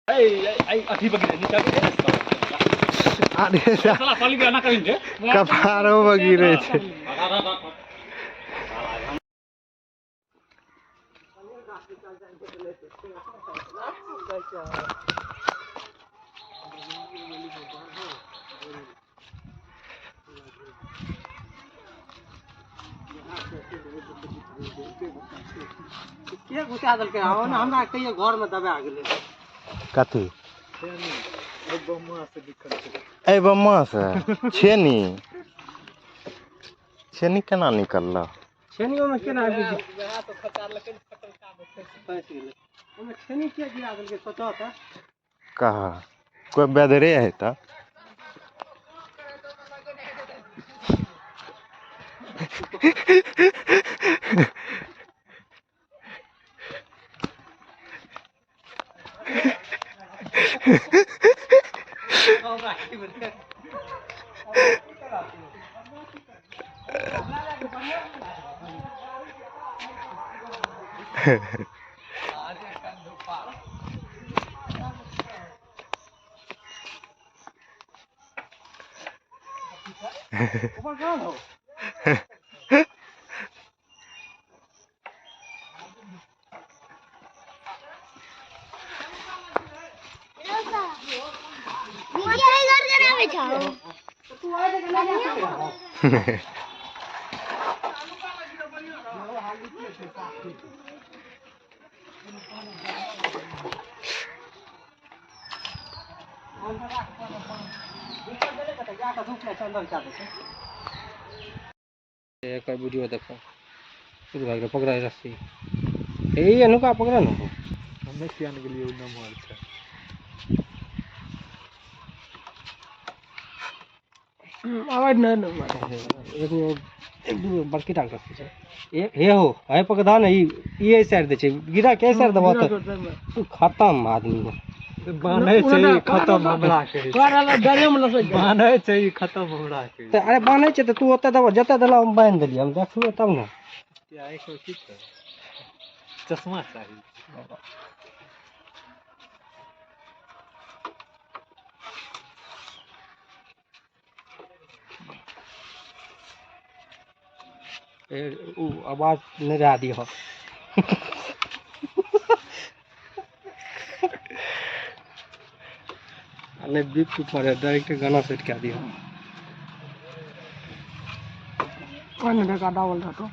अथी पर गिरे नीचा गिरे। अरे साला साली के ना करिन रे। कपारो पर गिरे छै। के घुसा देलकै? आहो ने, हमरा कहियो घरमे दबा गेलै। कथी एहि बम्मा से छेनी छेनी केना निकलल? छेनियोमे केना आबि गेलै? फँसि गेलै ओहिमे। छेनी किया गिरा देलकै, सोचऽ तऽ। कहा कोइ बेदरे है तऽ। ऊपर कहाँ हो? तू आइ के ना जा सकै। एक वीडियो देखो, शुरू भए गेलै। पकड़ा रस्सी, हे अनुका पकड़ा ने। हमे किया ने गेलियै, ओ नमहर छै। आवाज नहि ने। एगो एक दू बड़की टाक रस्सी छै। ए हे हो, हे पकड़ा ने। ई ई एहि साइड दै छै, गिरा के एहि साइड देबऽ तऽ तू खतम आदमी। बान्है छै ई खतम हमरा के, बान्है छै ई खतम हमरा के। तऽ अरे बान्है छै तऽ तू ओतऽ देबऽ, जतऽ देलऽ हम बान्हि देलियै। हम देखबै तब ने। की छै, चश्मा चाही। ए, उ आवाज नहि रहए दिहऽ आ नहि बीप टूप मारे, डायरेक्ट गाना सेट कए दिहऽ। डावल रहतो।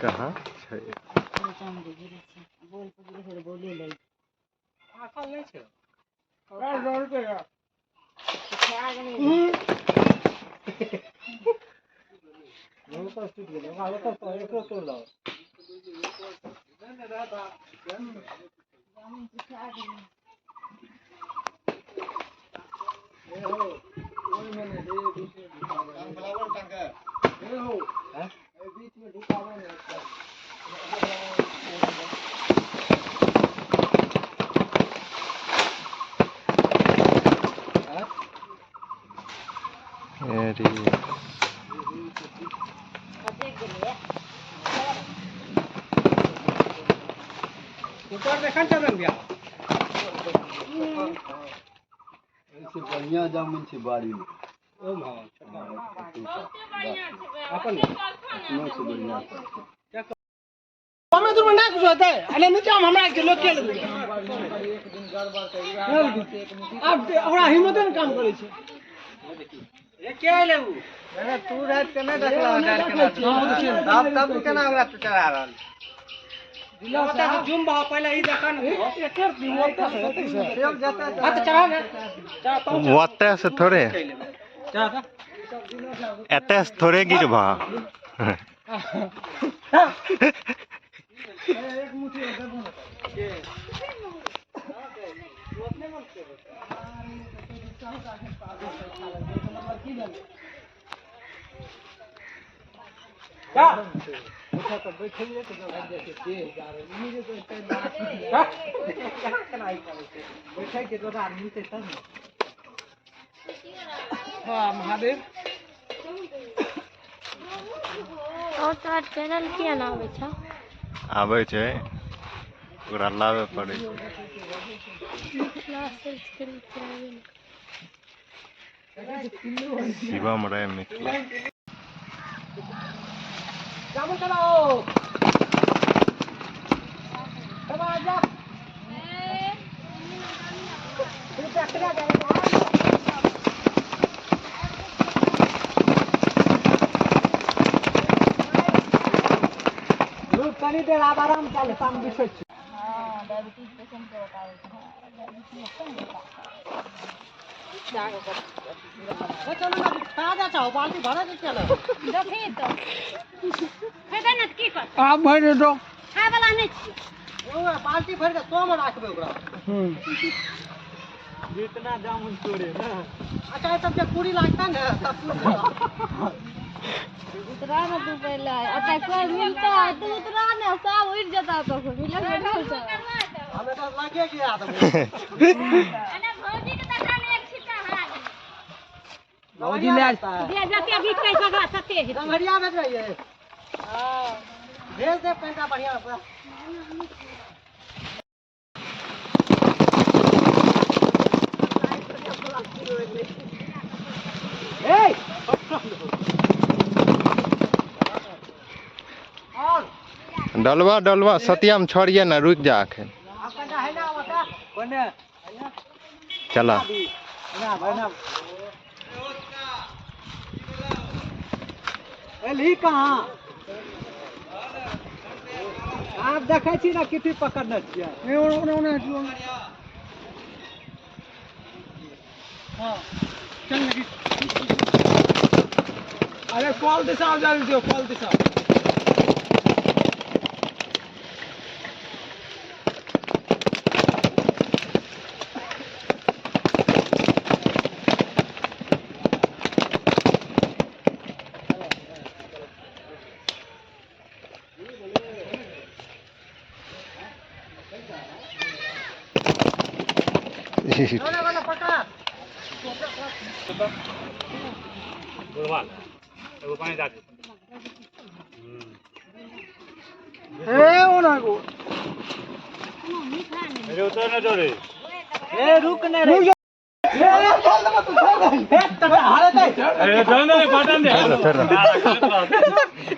कहाँ छै? आकल नहि छै। टूटि गेलै ओकरा, ओतऽ तो एकरो तोड़ दहो। अरे। ऊपर देखन चलन भैया। एहिसँ बढ़िआँ जामुन छै बाड़ीमे। ओहिमे हँ, छोटका अपन। अपनोसँ बढ़िआँ। कमे दूर में ना कुछ होतै, अरे नीचा में हमरा के लोग के लेबै। आब हमरा हिम्मते ने काम करै छै। ए के आइले उ? तू राति के नहि देखलह, तब तब केना ओकरा चढ़ा रहल? ओतऽ से जुम बहा पहिले, ई देखा ने तू। हाँ तऽ चढ़ा ने, चढ़ा तू। ओतऽ से थोड़े। चढ़ा तऽ। एतऽ से थोड़े गिरबा। महादेव और तोहर चैनल किया ना आबै छौ? आबै छै, ओकरा लाबे पड़ै छै। मिथिला सर्च करी तऽ आबे ने। शिवम राय मिथिला। जामुन चलाओ। जा कनी देर आब आराम चल शाम बिछै छी। हां, डायबिटीज पेशेंट के बताबै छै। चलू ना, खा जा चाहो बाल्टी भरा के चलो। देखी तो खेतै ने की करतै? आब भरि दो। खाय वाला नहि छियै। ओ बाल्टी भरि के सौ में राखबै ओकरा। जितना जामुन तोड़े ना। अच्छा, ये सब के पूरी लागता ना सब पूरी। उतरा ना तू पहले, अतः कोई मिलता है तू उतरा ना, सब उड़ जाता तो मिलल बैठल छै। हमें तो लगे गया था। अने भौजी के तखन एक छिट्टा हरा गेलै। भौजी ले जे जते बिकै सगरा तते हेतै। गंगरिया भेज रही है। हां, भेज दे पैंटा बढ़िया सा। ए डलवा डलवा सतियाम छोड़िए ना, रुक जा अखन। आप कंटा है ना बता कोने? चला। ना भाई ना, एली कहाँ? आप देखै छी ना किटी पकड़ने छियै। चल लगी। अरे कॉल दिशा जा दियो, कॉल दिशा। वाला वाला पकड़। ए ओ ना गो ए रुक ने रे। ए चल दे तू, छोड़ दे। ए तक हारे दे। छोड़ दे, छोड़ दे।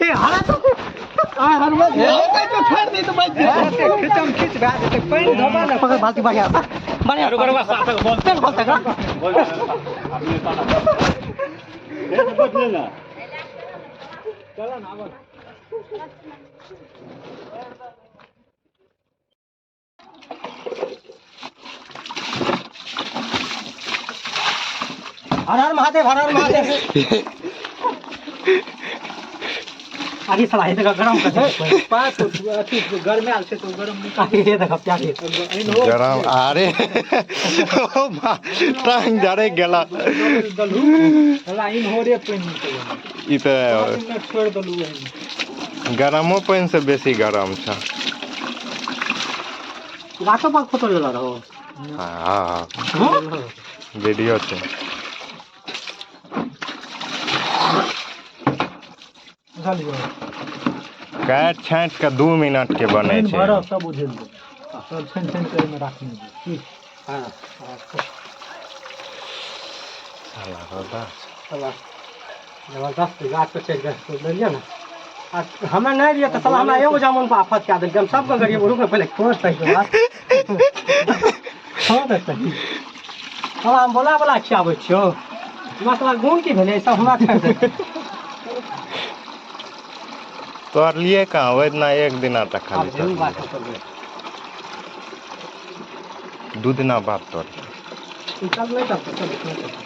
ए हारे तो आ हनुमान ए तो छोड़ दे तो बच जेतै। खिचम खिच भए जेतै, पानि धोबा ने। पकड़ बाल्टी, बढ़िया बढ़िया। रुक रुक, बोल चल बोल तक। चल ना आबऽ। हर हर महादेव, हर हर महादेव। अरे साला ये देखो गरम कर दे। पात अथी गरमायल छै तऽ ओ गरम नहि। अरे ये देखो प्यार ये। गरम, अरे ओ मा, टांग जरे गेला। दलू साला इन्होरे पानि निकलै। ई तऽ 5 मिनट छोड़ि देलू एहिमे। गरमो पानि से बेसी गरम छै। गाछो पर फोटो लेला रहो? हाँ, वीडियो छै। बुझलियै? काटि छाँटि के 2 मिनट के बनै पानि छै। भरब सब उझेल देब, सब छानि छानि के एहिमे राखने देब की। हाँ। साला रौदा छै। साला जबरदस्त गाछ पे चढ़ि कऽ लेलियै ने आ हमे नहि रहियै तऽ साला हमरा एगो जामुन पर आफत कए देलकै। हम सबके गरीब। रुक ने, पहिले छोड़ ताहिके बाद छोड़ दे सही। साला हम बोला बोला खियाबै छियौ। हमरा साला गुण की भेलै? सब हमरा छोड़ि देलकै। तोड़लियै कहाँ? ओहि दिना एक दिना तक आब खाली जरूर बात तोड़लियै। करबै। 2 दिना बाद तोड़लियै। चल नहि चलतै, चल नहि चलतै।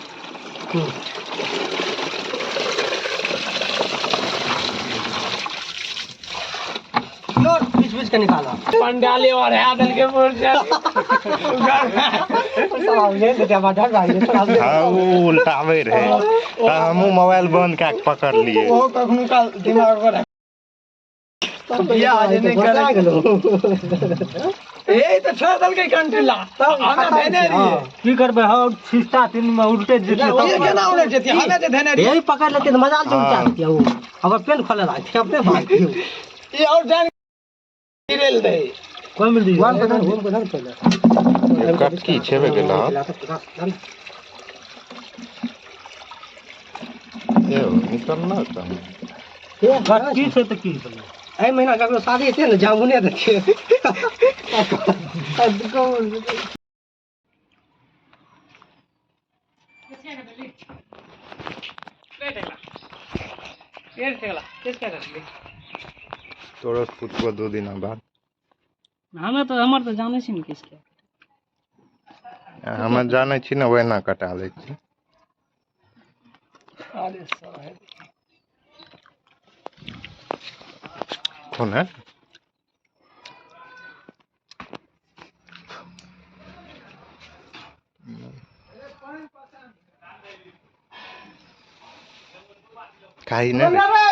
लोड बीच बीच। बीछ के निकाला पंडाले और है दल के मोर्चा। हाँ, ओ उल्टाबै रहै तऽ हमहूँ मोबाइल बंद कए कऽ पकड़लियै। ओहो कखनो काल दिमाग पर बियाह जे नहि करै ए तऽ छोड़ देलकै कंट्रीला, हमे धेने रहियै। की करबै हौ, छिस्ता तीन में उल्टे जेतै। ये केना उड़ै जेती? हमे जे धेने रहियै। यही पकड़ लेते तऽ मजा से उठा देती। वो अगर पेन खोले लागते अपने भागती। ई और जान गिरेल दे। कोई मिल दी। वन पता वन पता पहले। कटकी छेबे गेल हँ। एहो निकलल कहाँ? कटकी छै तऽ की भेलै? एहि महीना ककरो शादी छै ने, जामुने दै छियै। तोरो से पुछबो 2 दिना बाद। हमे तऽ हमर तऽ जानै छी ने किसके। हमे जानै छी ने, ओहिना कटा दै छी। अरे साहब। कोन है? खाही नहि रे। रे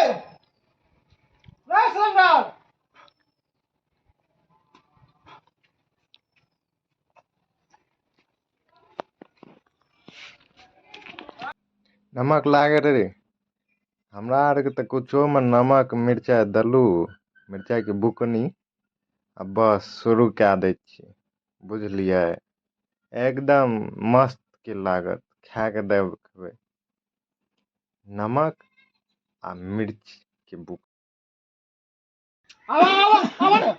रे सिलेंडर। नमक लागै रे। हमरा आरके तऽ कुछोमे नमक मिरचाइ देलहुँ, मिरचाइके बुकनी आ बस शुरू कए दै छियै, बुझलियै? एकदम मस्तके लागत खाए कऽ देखबै नमक आ मिर्चके बुक। आवा आवा आवा ने,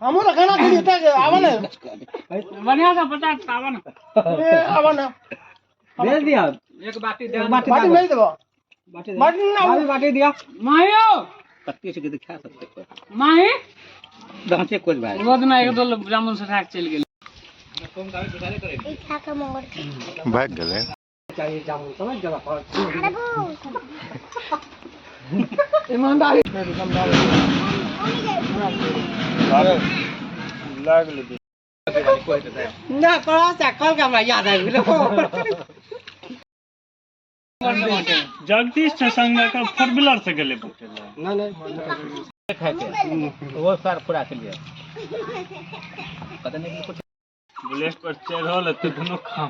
हमहूँ तऽ खाना खेलियै तऽ आवा ने। बढ़िया से पता आवा ना। ए, आवा ने। भेज दिया। एक बाटी। एक बाटी। बाटी भेज देबो। बाटी। बाटी ना। बाटी, बाटी दिया। माहियो। कत्ते छै के खा सकते। माही। दाँते कोच भाई। रोज ना एक दो जामुन से ठाक चलि गेल। ई खा के मोर। भागि गेलै। चाहिए जामुन, समझ गेला? अरे बो। ईमानदारी। ना कड़ा से कल के हमरा याद आबि गेलै। जगदीश छै संग, फोर व्हीलर से गेलै पूछे लए। ना ना, वो सर पूरा के लिए पता नहीं कुछ। बुलेट पर चढ़ल तऽ दुनू काम।